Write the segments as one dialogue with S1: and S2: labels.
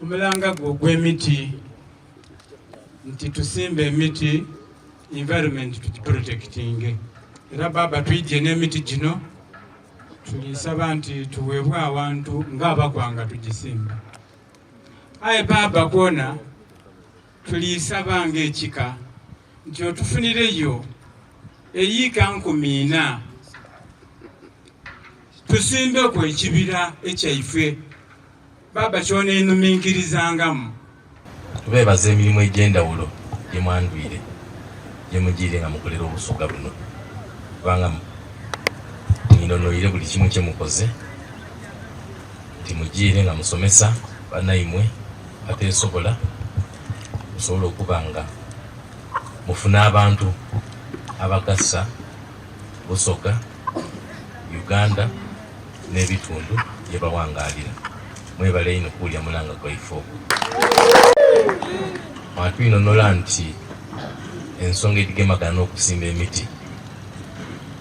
S1: Omulanga gwo ogw'emiti nti tusimbe emiti, environment tugiprotectinge. Era baba tuyijje n'emiti gino, tulisaba nti tuweebwe awantu ng'abakwanga tugisimba. Aye baba kwona tulisaba ng'ekika nti otufunireyo eyiika 40,000 tusimbeku ekibira ekyaife baba kyonenuminkirizangamu.
S2: Tubeebaza emirimu egy'endawulo gye mwandwire, gye mugiire nga mukolera Obusoga buno, kubanga mwinonoire buli kimu kye mukoze nti mugiire nga musomesa bannaimwe ateesobola, musobole okuba nga mufuna abantu abagasa Busoga, Uganda n'ebitundu gye bawangaalira. Mwebale inho kuwulira mulanga gwaife ogwo. Mwatwinonola nti ensonga edhigemagana n'okusimba emiti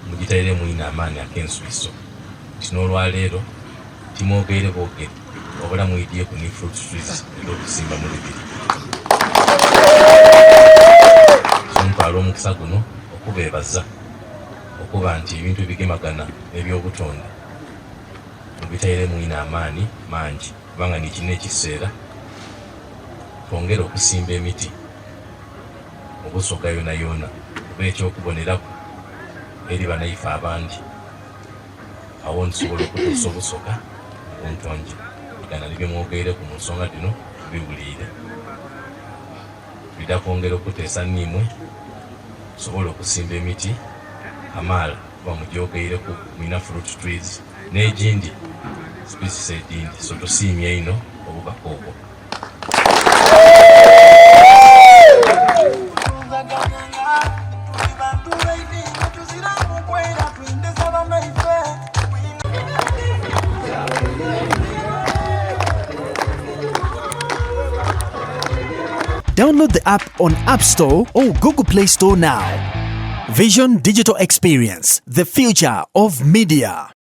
S2: mugitairemu inho amaani ak'enswiso, nti n'olwaleero timwogeire bwogere wabula mwidhieku ni fruit trees edh'okusimba mu bibiri. So ntwala omukisa guno okubeebaza okuba nti ebintu ebigemagana n'ebyobutonde mubitairemu inho amaani mangi, kubanga ni kino ekiseera twongere okusimba emiti mu Busoga yonayona, oba eky'okuboneraku eri banaife abandi. Agho nitusobola okutuusa Obusoga mu buntonje. Gana ni bye mwogeireku mu nsonga dhino tubiwuliire. Twidha kwongera okuteesa n'imwe tusobole okusimba emiti kamaala kuba mugyogeireku, mulina fruit trees n'egindi species edindi, so tusiimye inho obubaka obwo.
S3: Download the app on App Store or Google Play Store now. Vision Digital Experience, the future of media.